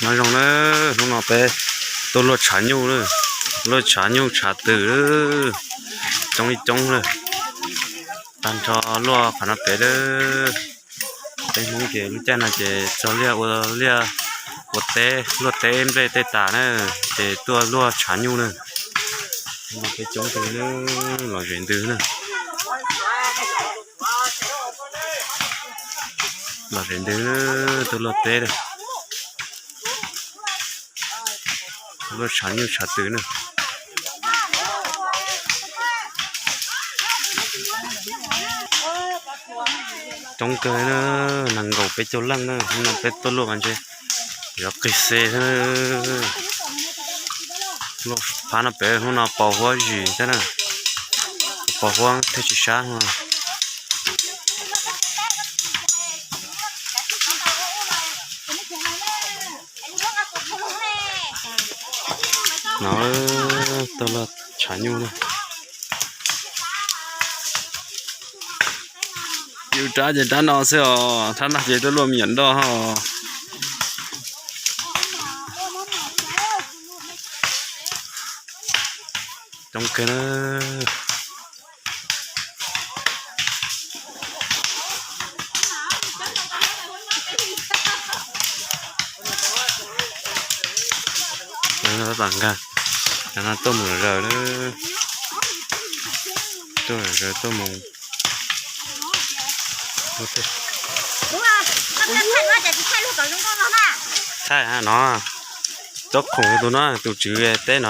Nyob zoo na, hnub no peb tuaj luaj tshav nyuj na, luaj tshav nyuj tshav twm, coob li coob na, tag nrho luaj qhov no pem na. Peb Hmoob ces lub caij no ces txog liaj ua liaj ua teb, luaj teb nplej tej tas na, ces tuaj luaj tshav nyuj na. Peb coob kawg li na, lom zem ntws na. Lom zem ntws, tuaj luaj teb na, luaj tshav nyuj tshav twm na. Coob kawg na, nees nkaum peb caug leej na, hnub no peb tuaj luaj mas ntshe yuav qis xes thiab. Luaj phab no pem hnub no pos huab zim thiab na, pos huab thiaj tsis sab no. No, tuaj luaj tshav nyuj na. Yus rab ces rab no xwb os, rab no ces tuaj luaj me nyuam nroj os. Coob kawg na. Tam nkag, tam no tuaj mus zaws na, tuaj zaws tuaj mus. Thaij no, tsob khoom tus no tus tswv teb no.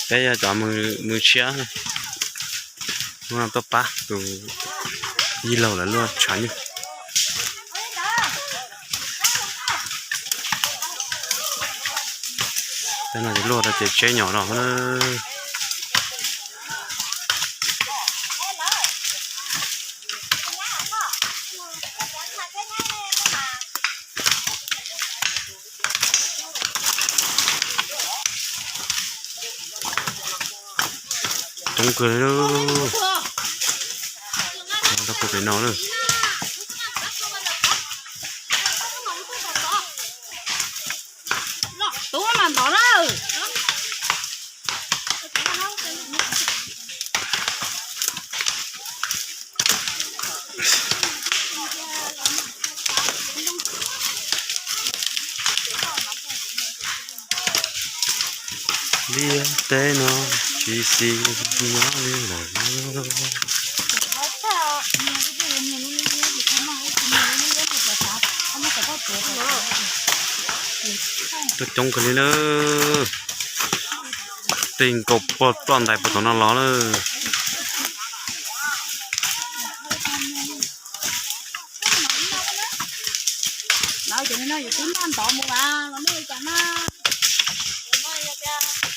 Peb yog cov mus tshiab, hnub no tuaj pab tus yij laug lawv luaj tshav nyuj. Tej no ces luaj tau ces tseb nyom no na. Coob kawg li, tau pem no lawm. Liaj teb no tsis xis nyob li lawm. Tuaj coob kawg li na. Tig nkaus puag ploj ntais puag tom no los lawm. Lawv ces no yus twb noj ntov mus as los nej li cas na. Yog tias